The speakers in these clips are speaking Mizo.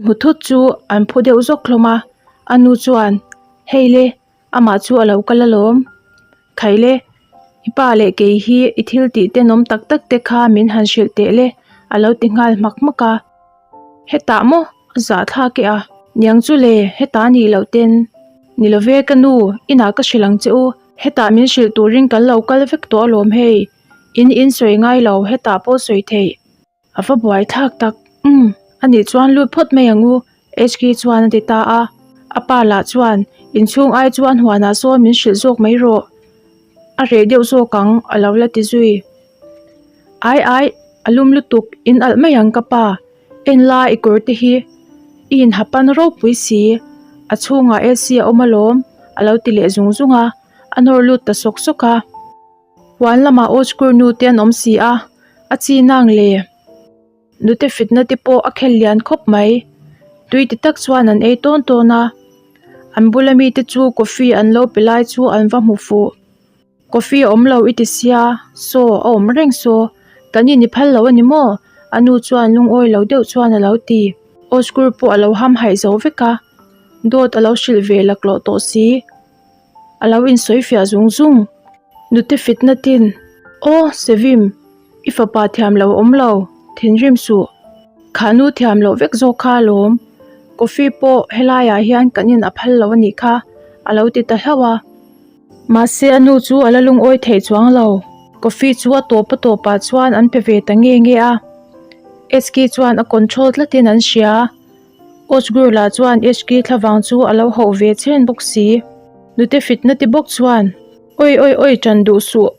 Hmu thut chu an phu deuh zawk hlawm a, a nu chuan, Hei le, amah chu a lo kal alawm. Khaih le, i pa leh kei hi i thil tih tenawm tak tak te kha min han hrilh teh le, a lo ti nghal hmak hmak a. Hetah maw? A zahthlak e a. Niang chu le, hetah nih loh ten. Ni lo ve ka nu, inah ka hrilh ang che u. Hetah min hrilh turin kan lo kal vek tawh alawm hei. In in sawi ngai lo, hetah pawh sawi theih. A va buai thlak tak, umm, anih chuan lut phawt mai ang u, HK chuan a ti ta a. A pa lah chuan, Inchhung ai chuan huanah sawn min hrilh zawk mai rawh. A reh deuh zawk ang, a lo la ti zui. Ai ai, a lum lutuk, in alh mai ang ka pa. En la i kawr te hi, i inha pan ropui si, a chhungah AC a awm alawm, a lo ti leh zung zung a, a nawr lut ta sawk sawk a. Huan lamah Ozkur nu te an awm si a, a chi nang le. Nute fitna te pawh a khel lian khawp mai. Tui ti tak chuan an ei tawn tawn a. An bula mite chu coffee an lo pe lai chu an va hmu fuh. Coffee a awm lo i ti sia, saw a awm reng saw. Kan in i phal lo a ni maw? A nu chuan lungawi lo deuh chuan a lo ti. Ozkur pawh a lo hamhaih zo vek a, dawt a lo hrilh ve laklawh tawh si. A lo insawi fiah zung zung. Nute fitna tin, Aw, Sevim, i fapa thiam lo awm lo, thinrim suh. Kha nu thiam loh vek zawk kha alawm. Coffee pawh helaiah hian kan in a phal lo a nih kha, a lo ti ta hlauh a. Mahse a nu chu a la lungawi theih chuang lo. Coffee chu a tawp a tawpah chuan an pe ve ta nge nge a. Eski chuan a control tlatin an hria. Ozgur lah chuan Eski thlavang chu a lo hauh ve chhen bawk si. Nute fitna ti bawk chuan, Oi oi oi ṭan duh suh.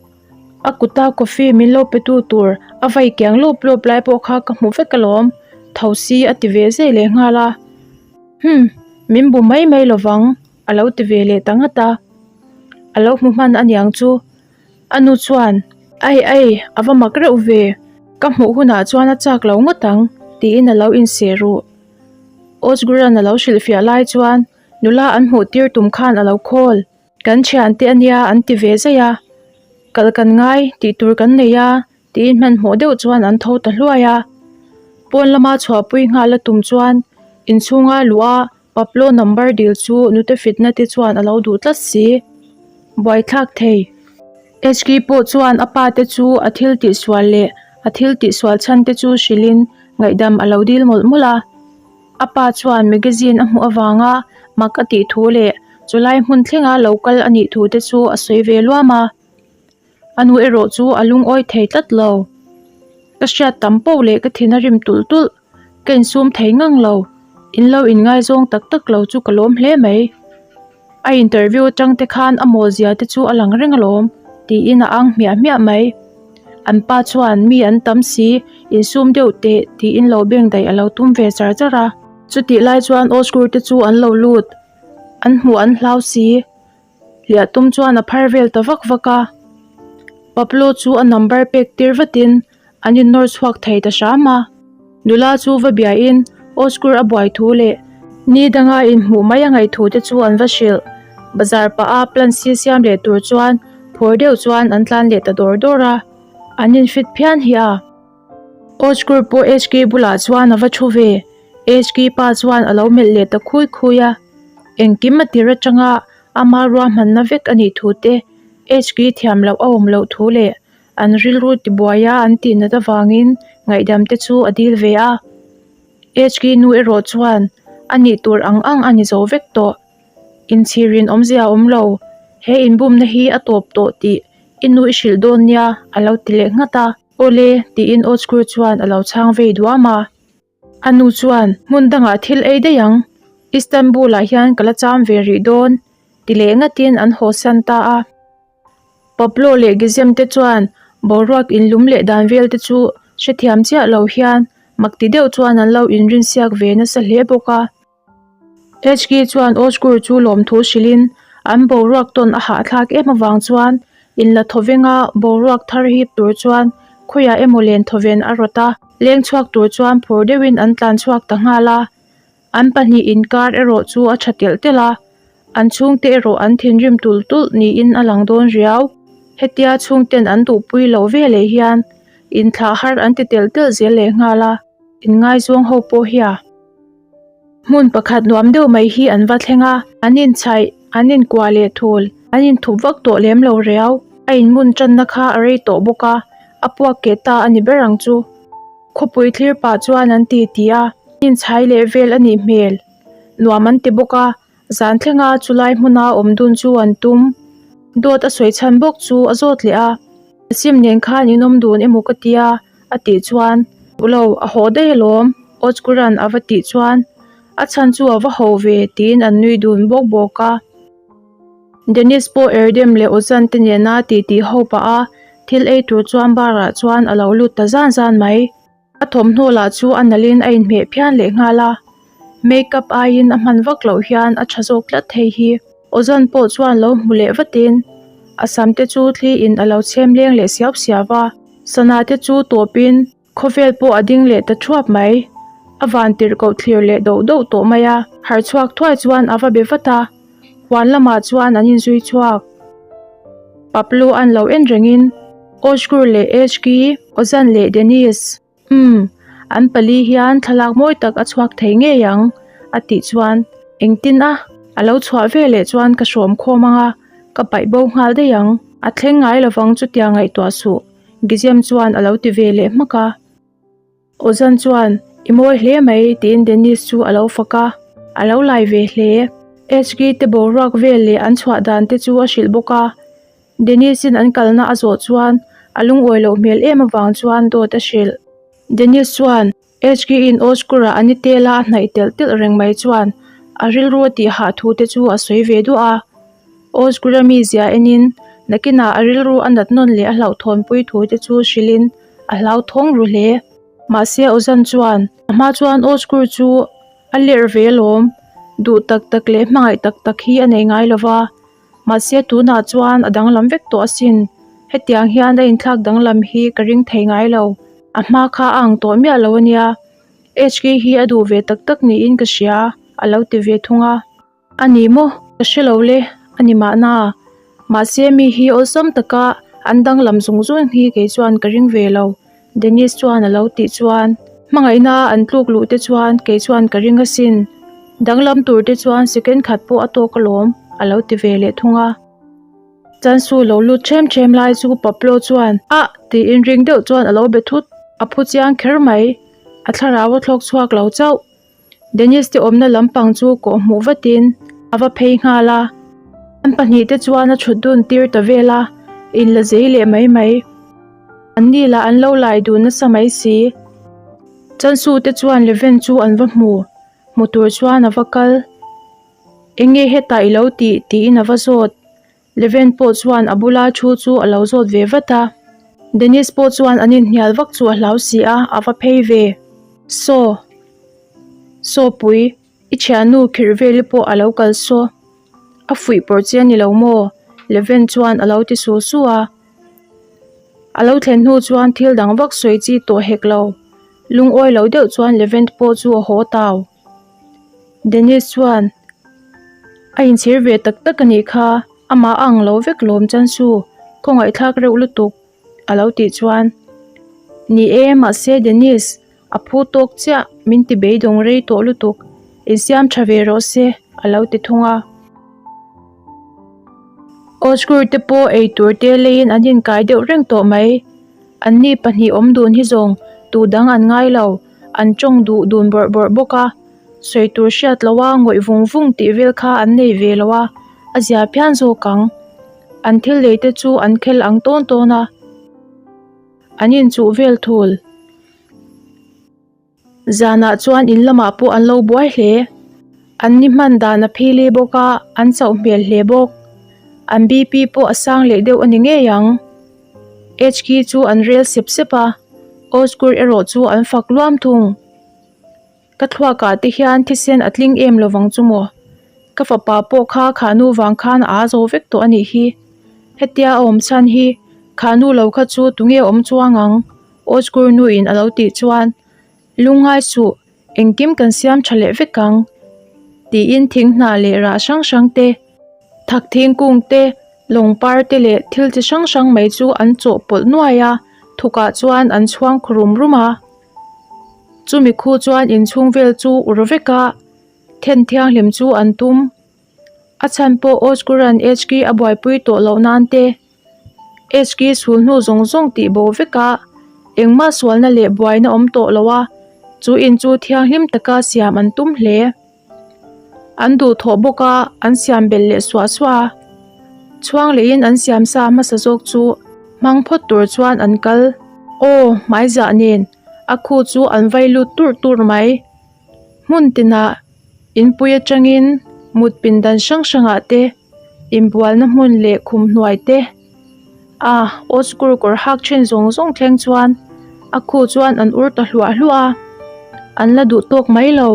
A kuta coffee min lo pe tu tur a vai kiang lawp lawp lai pawh kha ka hmu vek alawm, tho si a ti ve zeh leh nghal a. Hum, min bu mai mai lovang, a lo ti ve leh ta ngat a. A lo hmu hman aniang chu. A nu chuan, Ai ai, a va mak reuh ve, ka hmuh hunah chuan a chak lo ngawt ang, tiin a lo inseh ruh. Ozguran a lo hrilhfiah lai chuan nula an hmuh tir tum khan a lo call. Kan thiante ania an ti ve zaih a, kal kan ngai tih tur kan nei a tiin hmanhmawh deuh chuan an tho ta hluai a. Pawn lama chhuahpui nghal a tum chuan inchhunga luh a Pablo number dil chu nute fitna te chuan a lo duh tlat si. Buaithlak thei. HK pawh chuan a pa te chu a thil tihsual leh a thil tihsual chhan te chu hrilhin ngaihdam a lo dil mawlh mawlh a. A pa chuan magazine a hmuh avanga mak a tih thu leh chulai hmun thlenga lo kal a nih thu te chu a sawi ve luam a. A nu erawh chu a lungawi thei tlat lo. Ka hriat tam poh leh ka thin a rim tulh tulh. Ka insum thei ngang lo. In lo inngaizawng tak tak lo chu ka lawm hle mai. A interview atang te khan a mawl zia te chu a lang reng alawm tiin a ang hmiah hmiah mai. An pa chuan mi an tam si, insum deuh teh tiin lo beng daih a lo tum ve char char a. Chutih lai chuan Osgur te chu an lo lut. An hmuh an hlau si. Hliah tum chuan a phar vel ta vak vak a. Pablo chu a number pek tir vatin an innawr chhuak thei ta hram a. Nula chu va biain Oskur a buai thu leh ni danga inhmuh mai a ngaih thu te chu an va hrilh. Bazar pah a plan si siam leh tur chuan phur deuh chuan an tlan leh ta dawr dawr a. An infit phian hi a. Ozgur pawh HK bulah chuan a va thu ve. HK pa chuan a lo melh leh ta khui khui a. Engkim a tir atanga ama ruahmanna vek a nih thu te, HK thiam loh a awm loh thu leh an rilru tibuaia an tihnat avangin ngaihdam te chu a dil ve a. HK nu erawh chuan a nih tur ang ang a ni zo vek tawh. Inchhirin awmzia a awm lo, he inbumna hi a tawp tawh tih i nu i hrilh dawn nia a lo ti leh nghat a. Awle, tiin Ozgur chuan a lo chhang vei duam a. A nu chuan, Hmun dangah thil ei daih ang, Istanbul-ah hian ka la cham ve rih dawn, ti leh ngatin an haw san ta a. Pablo leh Gizem te chuan boruak inlum leh dan vel te chu hrethiam chiah lo hian mak ti deuh chuan an lo inrinsiak ve nasa hle bawk a. HK chuan Ozgur chu lawmthu hrilhin an boruak tawn a hahthlak em avang chuan inla thawvenga boruak thar hip tur chuan khawiah emaw len thawven a rawt a, leng chhuak tur chuan phur deuhin an tlan chhuak ta nghal a. An pahnih inkar erawh chu a tha telh telh a, an chhungte erawh an thinrim tulh tulh niin a lang dawn riau. Hetia chhungten an duhpui loh veleh hian inthlah har an ti telh telh zel lehnghal a, inngaizawng ho pawh hi a. Hmun pakhat nuam deuh mai hi an va thleng a, an inchhaih, an inkuah leh thul, an inthup vak tawh lem lo riau. A inmun tanna kha a rei tawh bawk a, a puak keh ta a ni ber ang chu. Khawpui thlir pah chuan an ti ti a, inchhai leh vel a nih hmel. Nuam an ti bawk a, zan thlenga chulai hmuna awm dun chu an tum. Dawt a sawi chhan bawk chu a zawt leh a, Sim nen khan in awm dun emaw ka tia a tih chuan, Ulo, a haw daih alawm, Ozkuran a va tih chuan, A chhan chu a va ho ve tiin an nui dun bawk bawk a. Dennis pawh Erdem leh Ozan te nena titi ho pah a, thil ei tur chuan bar ah chuan a lo lut ta zan zan mai. A thawmhnaw lah chu a nalh in a inhmeh phian leh nghal a, make up aiin a hman vak loh hian a tha zawk tlat thei hi. Ozan pawh chuan lo hmu leh vatin a sam te chu thli in a lo chhem leng leh siau siau a, sana te chu tawpin Khawvel pawh a ding leh ta thuap mai. A van tirh koh thlir leh doh doh tawh mai a. Harh chhuak thuai chuan a va be vat a, huan lamah chuan an inzui chhuak. Pablo an lo en rengin Ozgur leh Eshki, Ozan leh Deniz, umm, an pali hian thlalak mawi tak a chhuak thei ngei ang, a tih chuan engtin a, a lo chhuah ve leh chuan ka hrawm khawm ang a, ka paih bo nghal daih ang. A thleng ngai lovang chutia ngaihtuah suh. Gizem chuan a lo ti ve leh hmak a. Ozan chuan, I mawi hle mai, tiin Dennis chu a lo fak a. A lo lai ve hle. HG te boruak vel leh an chhuah dan te chu a hrilh bawk a. Dennis-in an kalna a zawh chuan a lungawi loh hmel em avang chuan dawt a hrilh. Dennis chuan, HG-in Ozkur-a a ni tela a hnaih telh telh reng mai chuan a rilru a tih hah thu te chu a sawi ve duah a. Ozkur-a mizia enin nakinah a rilru a nat nawn leh a hlauhthawnpui thu te chu hrilhin a hlauthawng ru hle. Mahse Ozan chuan a hma chuan Ozkur chu a lerh ve alawm, duh tak tak leh hmangaih tak tak hi a nei ngai lova. Mahse tunah chuan a danglam vek tawh asin, hetiang hian a inthlak danglam hi ka ring thei ngai lo, a hma kha a ang tawh miah lo ania, HK hi a duh ve tak tak niin ka hria a lo ti ve thung a. A ni maw? Ka hre lo le, a ni mahna. Mahse mi hi awlsam taka an danglam zung zung hi kei chuan ka ring ve lo, Dennis chuan a lo tih chuan hmangaihna an tluk luh te chuan kei chuan ka ring asin, danglam tur te chuan second khat pawh a tawk alawm a lo ti ve leh thung a. Chansu lo lut ṭhem ṭhem lai chu Pablo chuan ah tiin ring deuh chuan a lo be thut, a phu chiang kher mai, a thlarau a thlawk chhuak lo chauh. Dennis te awmna lampang chu kawh hmuh vatin a va phei nghal a, an pahnihte chuan a thut dun tir ta vel a, in la zei leh mai mai. An ni lah an lo lai dun nasa mai si. Chansu te chuan Leven chu an va hmu, hmu tur chuan a va kal. Enge hetah i lo tih? tiin a va zawt. Leven pawh chuan a bula thu chu a lo zawt ve vat a. Dennis pawh chuan an inhnial vak chu a hlau si a, a va phei ve. Saw. Saw pui, i thiannu khirh veli pawh a lo kal saw. A fuih pawrh che a ni lo maw? Leven chuan a lo ti su su a. A lo thlen hnu chuan thil dang vak sawi chi tawh hek lo. Lungawi lo deuh chuan Levent pawh chu a haw tau. Dennis chuan, A inchhir ve tak tak a nih kha, amah a ang lo vek lawm chan su, khawngaihthlak reuh lutuk, a lo tih chuan, Ni e, mahse Dennis, a phu tawk chiah, min ti beidawng rei tawh lutuk, insiam tha ve rawh se, a lo ti thung a. Osgur te pawh eitur te leiin an inkai deuh reng tawh mai. Anni pahnih awm dun hi zawng tu dang an ngai lo, an tawng duh dun bawrh bawrh bawk a, sawi tur hriat lo a ngawih vung vung tih vel kha an nei ve lo a, a zia phian zawk ang. An thil lei te chu an khel ang tawn tawn a, an inchuh vel thul. Zanah chuan in lamah pawh an lo buai hle. An ni hman dan a phili bawk a, an chauh hmel hle bawk. An BP pawh a sang leh deuh a ni ngei ang. HK chu an rel sep sep a, Osgur erawh chu an fak luam thung. Ka thluakah te hian thisen a tling em lovang chu maw? Ka fapa pawh kha khahnu vang khan a aa zo vek tawh a nih hi. Hetia a awm chhan hi khahnu lo kha chu tunge awm chuang ang? Ozgur nuin a lo tih chuan, Lungngai suh, engkim kan siam tha leh vek ang, tiin thing hnah leh rah hrang hrang te, thak thingkung te, lawng par te leh thil chi hrang hrang mai chu an chawhpawlh nuai a, thukah chuan an chhuang khaw rum rum a. Chumi khu chuan inchhung vel chu ur vek a. Then thianghlim chu an tum. A chhan pawh Oscuran HK a buaipui tawh loh nan te, HK sul hnu zawng zawng tih bo vek a, engmah sualna leh buaina awm tawh lo a, chu in chu thianghlim taka siam an tum hle. An duhthawh bawk a, an siam belh leh suah suah a. Chhuang lehin an siam sa hmasa zawk chu hmang phawt tur chuan an kal. Aw, hmaizah nen a khu chu an vai lut turh turh mai. Hmun tinah inpui atangin mut pindan hrang hrangah te inbualna hmun leh khum hnuai te a awskur kawr hak then zawng zawng thleng chuan a khu chuan an ur ta hluah hluah a an la duh tawk mai lo.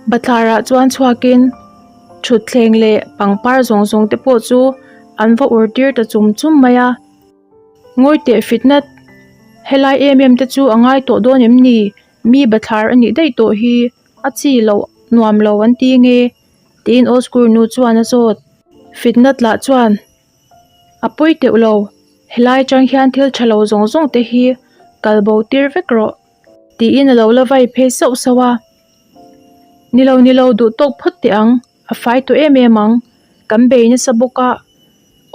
Bathlarah chuan chhuakin thutthleng leh pangpar zawng zawng te pawh chu an va ur tir ta chum chum mai a. Ngawi teh fitna helai em em te chu a ngai tawh dawn em ni? Mi bathlar a nih daih tawh hi a chi loh nuam lo an ti nge? Tiin Oskur nu chuan a zawt. Fitna tlah chuan a pawi teuh lo, helai atang hian thil tha lo zawng zawng te hi kal bo tir vek rawh tiin a lo la vai phei sauh sauh a. Ni lo ni lo duh tawk phawt teh ang, a fai tawh em em ang, kan bei nasa bawk a,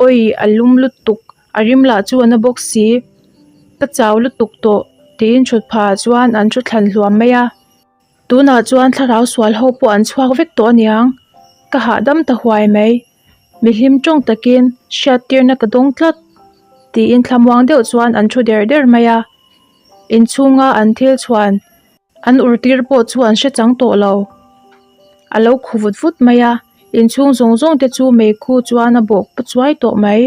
awi a lum lutuk A rim lah chu a na bawk si. Ka chau lutuk tawh tiin thut phah ah chuan an thu thlan hluam mai a. Tunah chuan thlarau sual ho pawh an chhuak vek tawh aniang. Ka hahdam ta huai mai. Mi hlim tawng takin hriat tirna ka dawng tlat tiin thlamuang deuh chuan an thu der der mai a. Inchhunga an thil chhuan An ur tir pawh chu an hre chang tawh lo. A lo khu vut vut mai a, inchhung zawng zawng te chu meikhu chuan a bawk chuai tawh mai.